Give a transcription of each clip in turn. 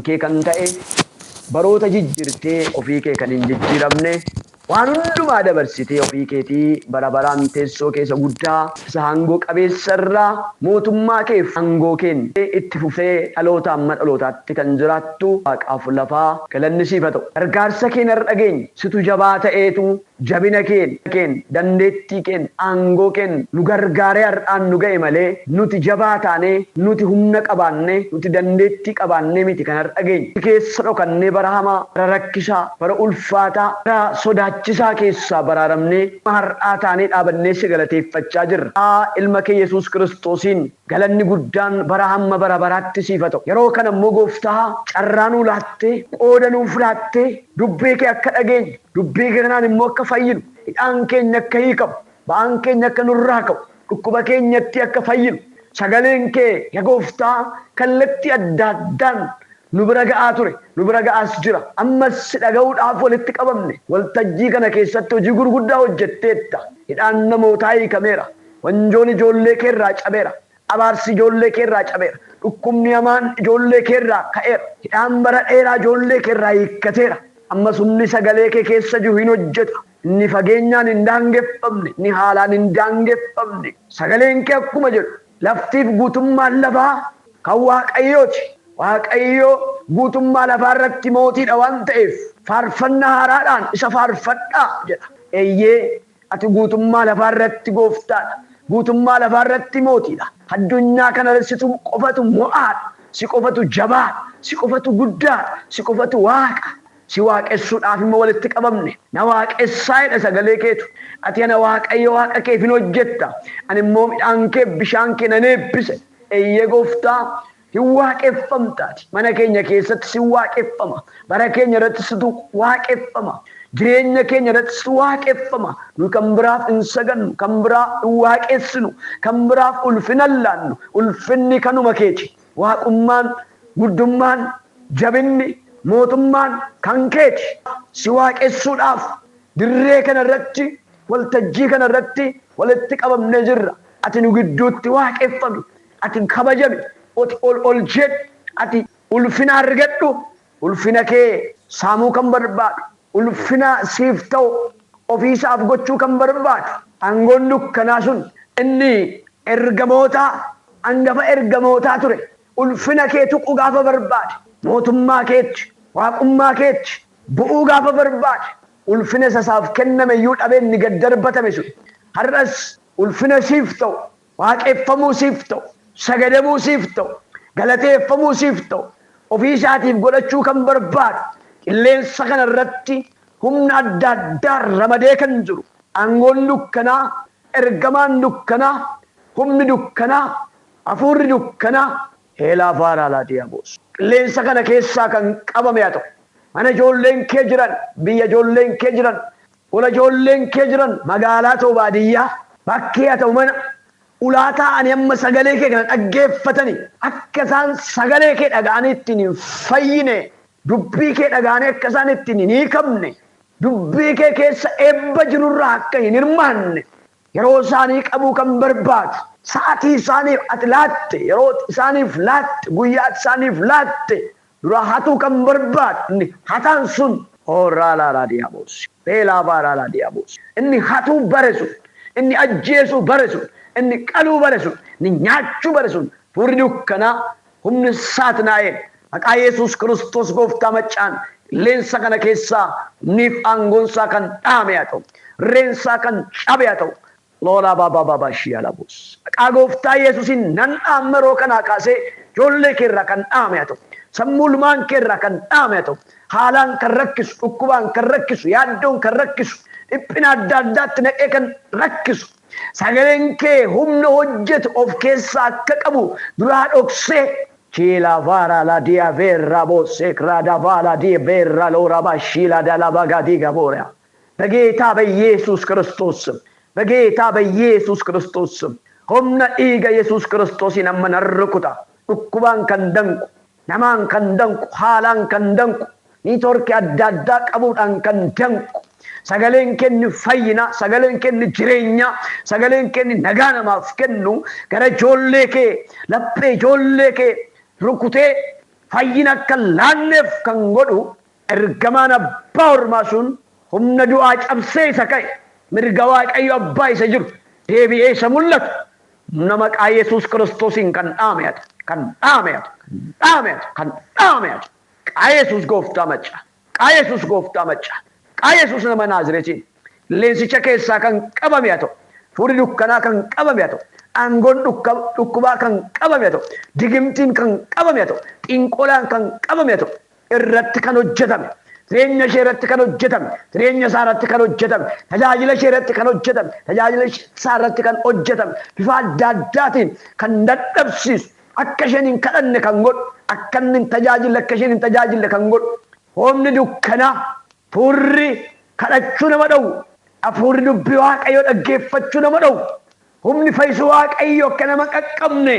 Kee kan ta'e, baroota jijjiirtee ofii kee kan hin jijjiiramne, waan hundumaa dabarsitee ofii keetii bara baraan teessoo keessa guddaa isa aangoo qabeessa irraa mootummaa keef aangoo keen itti fufee dhaloota amma dhalootaatti kan jiraattu waaqaaf lafaa galanni siif haa ta'u. Gargaarsa keen har'a dhageenya, situ jabaa ta'eetu jabina keen, dandeettii keen, aangoo keen nu gargaaree har'aan nu ga'e malee nuti jabaa taanee, nuti humna qabaannee, nuti dandeettii qabaannee miti kan har'a dhageenya. Keessa dhokannee bara hamaa, bara rakkisaa, bara ulfaataa, bara sodaachisaa keessaa baraaramnee har'aa taanee dhaabannee si galateeffachaa jirra. Ilma kee Yesuus Kiristoosiin galanni guddaan bara hamma bara baraatti siif haa ta'u. Yeroo kana immoo gooftaa carraa nuu laattee, qooda nuuf laattee, dubbii kee akka dhageenyu, dubbii kanaan immoo akka fayyinu, hidhaan keenya akka hiikamu, ba'aan keenya akka nurraa ka'u, dhukkuba keenyatti akka fayyinu, sagaleen kee yaa gooftaa kallattii adda addaan nu bira ga'aa ture, nu bira ga'aas jira. Ammas si dhaga'uudhaaf walitti qabamne. Waltajjii kana keessatti hojii gurguddaa hojjetteetta. Hidhaan namootaa hiikameera. Wanjoon ijoollee keerraa cabeera. Abaarsi ijoollee keerraa cabeera. Dhukkubni hamaan ijoollee keerraa ka'eera. Hidhaan bara dheeraa ijoollee keerraa hiikkateera. Ammas humni sagalee kee keessa jiru hin hojjeta. Inni fageenyaan hin daangeffamne, inni haalaan hin daangeffamne. Sagaleen kee akkuma jedhu, laftiif guutummaan lafaa kan Waaqayyooti. Waaqayyo guutummaa lafaa irratti mootiidha waan ta'eef faarfannaa haaraadhaan isa faarfadhaa jedha. Eeyyee, ati guutummaa lafaa irratti gooftaadha. Guutummaa lafaa irratti mootiidha. Addunyaa kana irratti situ qofatu mo'aadha. Si qofatu jabaadha. Si qofatu guddaadha. Si qofatu waaqa. Si waaqessuudhaaf immoo walitti qabamne. Na waaqessaa jedha sagalee keetu. Ati ana Waaqayyo waaqa keef hin hojjetta. Ani immoo midhaan kee, bishaan kee nan eebbise. Eeyyee gooftaa, hin waaqeffamtaati. Mana keenya keessatti si waaqeffama. Bara keenya irratti situ waaqeffama. Jireenya keenya irratti situ waaqeffama. Nu kan biraaf hin sagannu, kan biraa hin waaqessinu, kan biraaf ulfina hin laannu. Ulfinni kanuma keeti. Waaqummaan, guddummaan, jabinni, mootummaan kan keeti. Si waaqessuudhaaf dirree kana irratti, waltajjii kana irratti walitti qabamnee jirra. Ati nu gidduutti waaqeffami. Ati kabajami. Ati ol ol jedhi. Ati ulfina argadhu. Ulfina kee saamuu kan barbaadu, ulfina siif ta'u ofiisaaf gochuu kan barbaadu, aangoon dukkanaa sun inni ergamoota, hangafa ergamootaa ture, ulfina kee tuquu gaafa barbaade, mootummaa keetti, waaqummaa keetti bu'uu gaafa barbaade, ulfina isa isaaf kenname iyyuu dhabee inni gad darbatame sun har'as ulfina siif ta'u, waaqeffamuu siif ta'u, sagadamuu siif ta'u, galateeffamuu siif ta'u ofii isaatiif godhachuu kan barbaadu, qilleensa kana irratti humna adda addaa ramadee kan jiru aangoon dukkanaa, ergamaan dukkanaa, humni dukkanaa, hafuurri dukkanaa heelaa faaraa diyaabos qilleensa kana keessaa kan qabame haa ta'u. Mana ijoolleen kee jiran, biyya ijoolleen kee jiran, gola ijoolleen kee jiran, magaalaa ta'u baadiyyaa, bakkee haa ta'u mana ulaa taa'anii amma sagalee kee kana dhaggeeffatanii akka isaan sagalee kee dhaga'anii ittiin hin fayyine, dubbii kee dhaga'anii akka isaan ittiin hin hiikamne, dubbii kee keessa eebba jirurraa akka hin hirmaanne yeroo isaanii qabuu kan barbaadu, sa'atii isaaniif ati laatte, yeroo isaaniif laatte, guyyaa isaaniif laatte dura hatuu kan barbaadu, inni hataan sun hoorraa laalaa diyaabos, beelaa baaraa diyaabos, inni hatuu bare sun, inni ajjeesuu bare sun, inni qaluu bare sun, inni nyaachuu bare sun, fuurri dukkanaa, humni saatinaa'el maqaa Yesuus Kiristoos gooftaa maccaan qilleensa kana keessaa humniif aangoonsaa kan dhaame haa ta'u, reensaa kan cabe haa ta'u. Loolaa baabaa baabaa shiyaala buus. Maqaa gooftaa Yesuusiin nan dhaamma, yeroo kanaa kaasee ijoollee keerraa kan dhaame haa ta'u. Sammuu ilmaan keerraa kan dhaame haa ta'u. Haalaan kan rakkisu, dhukkubaan kan rakkisu, yaaddoon kan rakkisu, dhiphina adda addaatti naqee kan rakkisu, sagaleen kee humna hojjetu of keessaa akka qabu duraa dhoksee Chila vara la dia verra bo sekrada vala di verra lora bashila dala bagadiga borea. በጌታ በኢየሱስ ክርስቶስ ስም፣ በጌታ በኢየሱስ ክርስቶስ ስም humna dhiiga Yesuus Kiristoosiin amma nan rukuta. Dhukkubaan kan danqu, namaan kan danqu, haalaan kan danqu, networkii adda addaa qabuudhaan kan danqu, sagaleen kennu fayyina, sagaleen kennu jireenya, sagaleen kennu nagaa namaaf kennu gara ijoollee kee, laphee ijoollee kee rukutee Fayyina akka laanneef kan godhu ergamaan abbaa ormaa sun humna du'aa cabsee isa ka'e, mirga Waaqayyo abbaa isa jiru deebi'ee isa mul'atu, humna maqaa Yesuus Kiristoosiin kan dhaame haa ta'u, kan dhaame haa ta'u, kan dhaame haa ta'u, kan dhaame haa ta'u. Maqaa Yesuus gooftaa maccaa, maqaa Yesuus gooftaa maccaa, maqaa Yesuus nama Naazireetiin qilleensicha keessaa kan qabame haa ta'u, hafuurri dukkanaa kan qabame haa ta'u, aangoon dhukkubaa kan qabame haa ta'u, digimtiin kan qabame haa ta'u, xinqolaan kan qabame haa ta'u, irratti kan hojjetame, jireenya ishee irratti kan hojjetame, jireenya isaa irratti kan hojjetame, tajaajila ishee irratti kan hojjetame, tajaajila isaa irratti kan hojjetame, bifa adda addaatiin kan dadhabsiisu, akka isheen hin kadhanne kan godhu, akka inni hin tajaajille, akka isheen hin tajaajille kan godhu, humni dukkanaa, hafuurri kadhachuu nama dhowwu, hafuurri dubbii Waaqayyoo dhaggeeffachuu nama dhowwu, humni fayyisuu Waaqayyoo akka nama qaqqabne,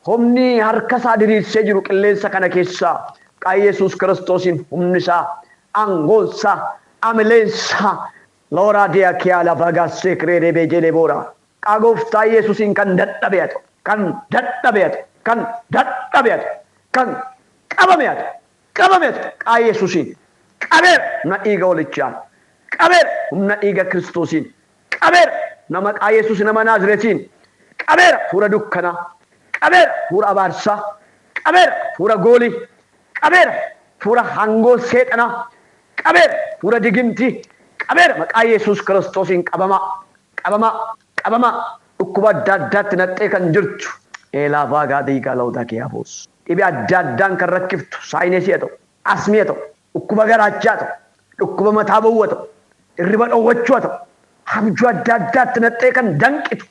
humni harka isaa diriirsee jiru qilleensa kana keessaa maqaa Yesuus Kiristoosiin humni isaa, aangoon isaa, amileen isaa looraa diyaa kiyaa lafa gaassee kireeree beejelee boora. Maqaa gooftaa Yesuusiin kan dadhabe haa ta'u, kan dadhabe haa ta'u, kan dadhabe haa ta'u, kan qabame haa ta'u, qabame haa ta'u. Maqaa Yesuusiin qabeera humna dhiiga hoolichaan, qabeera humna dhiiga Kiristoosiin, qabeera humna maqaa Yesuus nama Naazireetiin, qabeera hafuura dukkanaa, qabeera hafuura abaarsaa, qabeera hafuura goolii, qabeera hafuura hangoo seexanaa, qabeera hafuura digimtii, qabeera maqaa Yesuus Kiristoosiin qabamaa, qabamaa, qabamaa. Dhukkuba adda addaatti naqxee kan jirtu eelaa vaagaa diigaa lawdaa kiyaaboos, dhibee adda addaan kan rakkiftu, saayinesii haa ta'u, asmii haa ta'u, dhukkuba garaachaa haa ta'u, dhukkuba mataa bowwu haa ta'u, hirriba dhowwachuu haa ta'u, abjuu adda addaatti naqxee kan danqitu,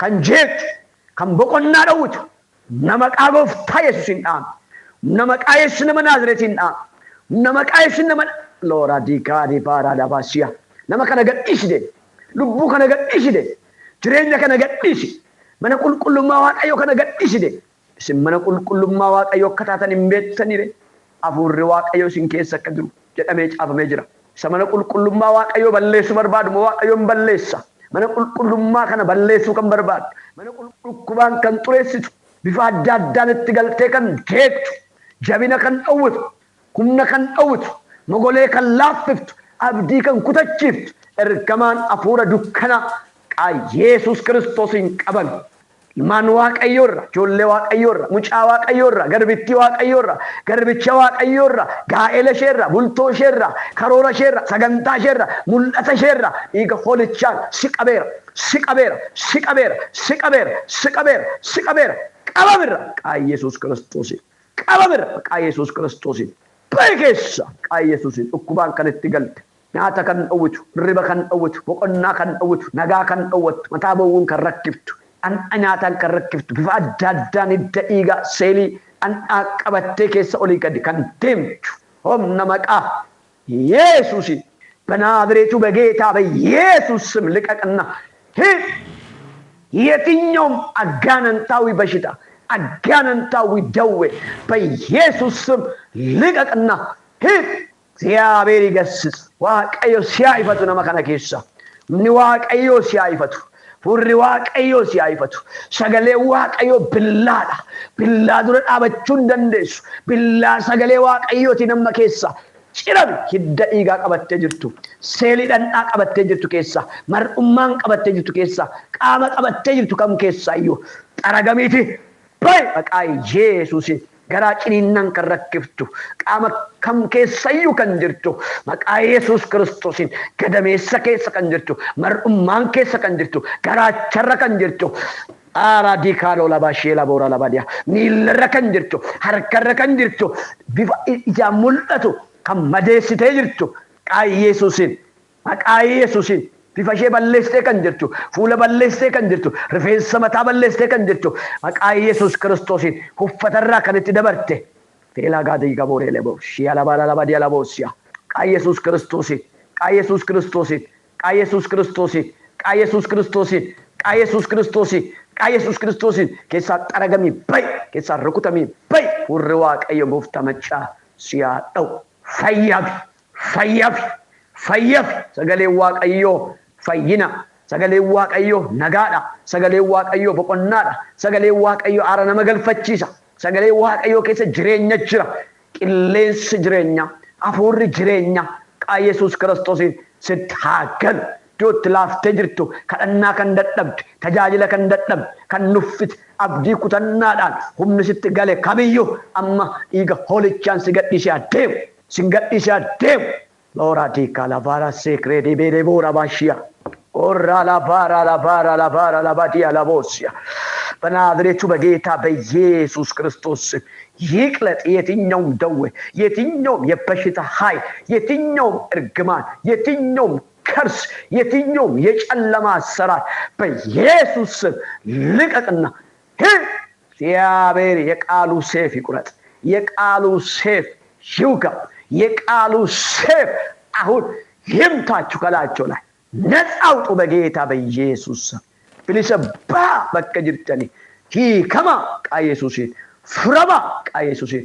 kan jeeqxu, kan boqonnaa dhowwitu, humna maqaa gooftaa Yesuusiin dhaame, humna maqaa Yesuus nama Naazireetiin dhaame, humna maqaa Yesuus nama looraa diigaa dibaaraa labaasiyaa, nama kana gadhiisi deemi, lubbuu kana gadhiisi deemi, jireenya kana gadhiisi, mana qulqullummaa Waaqayyoo kana gadhiisi deemi. Isin mana qulqullummaa Waaqayyoo akka taatan hin beektaniire? Hafuurri Waaqayyoo isin keessa akka jiru jedhamee caafamee jira. Isa mana qulqullummaa Waaqayyoo balleessuu barbaadu immoo Waaqayyoon balleessa. Mana qulqullummaa kana balleessuu kan barbaadu, mana dhukkubaan kan xureessitu, bifa adda addaan itti galtee kan jeeqxu, jabina kan dhowwitu, humna kan dhowwitu, mogolee kan laaffiftu, abdii kan kutachiiftu, ergamaan hafuura dukkanaa maqaa Yesuus Kiristoosiin qabame. Ilmaan Waaqayyoorra, ijoollee Waaqayyoorra, mucaa Waaqayyoorra, garbittii Waaqayyoorra, garbicha Waaqayyoorra, gaa'ela isheerra, bultoo isheerra, karoora isheerra, sagantaa isheerra, mul'ata isheerra dhiiga hoolichaan si qabeera, si qabeera, si qabeera, si qabeera, si qabeera, si qabeera. Qabamirra maqaa Yesuus Kiristoosiin. Qabamirra maqaa Yesuus Kiristoosiin. Ba'i keessa maqaa Yesuusiin. Dhukkubaan kan itti galte, nyaata kan dhowwitu, hirriba kan dhowwitu, boqonnaa kan dhowwitu, nagaa kan dhowwattu, mataa bowwuun kan rakkiftu, dhandha nyaataan kan rakkiftu, bifa adda addaan hidda dhiigaa seelii dhandhaa qabattee keessa olii gadi kan deemtu, humna maqaa Yesuusiin በናዝሬቱ በጌታ በኢየሱስ ስም ልቀቅና ሂድ። የትኛውም አጋንንታዊ በሽታ፣ አጋንንታዊ ደዌ በኢየሱስ ስም ልቀቅና ሂድ። እግዚአብሔር ይገስጽ። Waaqayyo si haa ifatu nama kana keessa. Humni Waaqayyoo si haa ifatu. Hafuurri Waaqayyoo si haa ifatu. Sagalee Waaqayyoo billaadha. Billaa dura dhaabachuu hin dandeessu. Billaa sagalee Waaqayyooti nama keessa. Cirami hidda dhiigaa qabattee jirtu, seelii dhandhaa qabattee jirtu keessa, mar'ummaan qabattee jirtu keessa, qaama qabattee jirtu kam keessaa iyyuu xaragamiiti ba'i maqaa Yesuusiin. Garaa ciniinnaan kan rakkiftu, qaama kam keessayyuu kan jirtu maqaa Yesuus Kiristoosiin, gadameessa keessa kan jirtu, mar'ummaan keessa kan jirtu, garaacharra kan jirtu, aaraa diikaaloo labaa ishee laboora labadiyaa, miillarra kan jirtu, harkarra kan jirtu, bifa ijaan mul'atu kan madeessitee jirtu maqaa Yesuusiin, maqaa Yesuusiin, bifa ishee balleessitee kan jirtu, fuula balleessitee kan jirtu, rifeensa mataa balleessitee kan jirtu, maqaa Yesuus Kiristoosiin uffatarraa kan itti dabarte feelaa gaadii gabooree leboo shiya labaala labadiya laboosiya, maqaa Yesuus Kiristoosiin, maqaa Yesuus Kiristoosiin, maqaa Yesuus Kiristoosiin, maqaa Yesuus Kiristoosiin, maqaa Yesuus Kiristoosiin, maqaa Yesuus Kiristoosiin keessaa xaragamii ba'i, keessaa rukutamii ba'i. Hafuurri Waaqayyo gooftaa maccaa si haa dha'u. Fayyaafi, fayyaafi, fayyaafi. Sagaleen Waaqayyoo fayyina. Sagaleen Waaqayyoo nagaadha. Sagaleen Waaqayyoo boqonnaadha. Sagaleen Waaqayyoo aara nama galfachiisa. Sagaleen Waaqayyoo keessa jireenya jira. Qilleensi jireenyaa, hafuurri jireenyaa maqaa Yesuus Kiristoosiin sitti haa galu. Iddootti laaftee jirtu, kadhannaa kan dadhabde, tajaajila kan dadhabde, kan nuffite, abdii kutannaadhaan humni sitti gale kamiyyuu amma dhiiga hoolichaan si gadhiisee adeemu. Si gadhiisee adeemu. Loora diikaa lavaara seekree dibeeree boora baashiyaa. ኦራ ላባራ ላባራ ላባራ ላባዲያ ላቦሲያ በናዝሬቱ በጌታ በኢየሱስ ክርስቶስ ስም ይቅለጥ። የትኛውም ደዌ፣ የትኛውም የበሽታ ኃይል፣ የትኛውም እርግማን፣ የትኛውም ከርስ፣ የትኛውም የጨለማ አሰራር በኢየሱስ ስም ልቀቅና እግዚአብሔር የቃሉ ሰይፍ ይቁረጥ። የቃሉ ሰይፍ ይውጋ። የቃሉ ሰይፍ አሁን ይምታችሁ ከላያቸው ላይ ነፃ አውጡ በጌታ በኢየሱስ ስም። Bilisa ba'aa bakka jirtanii hiikamaa maqaa Yesuusiin furamaa maqaa Yesuusiin.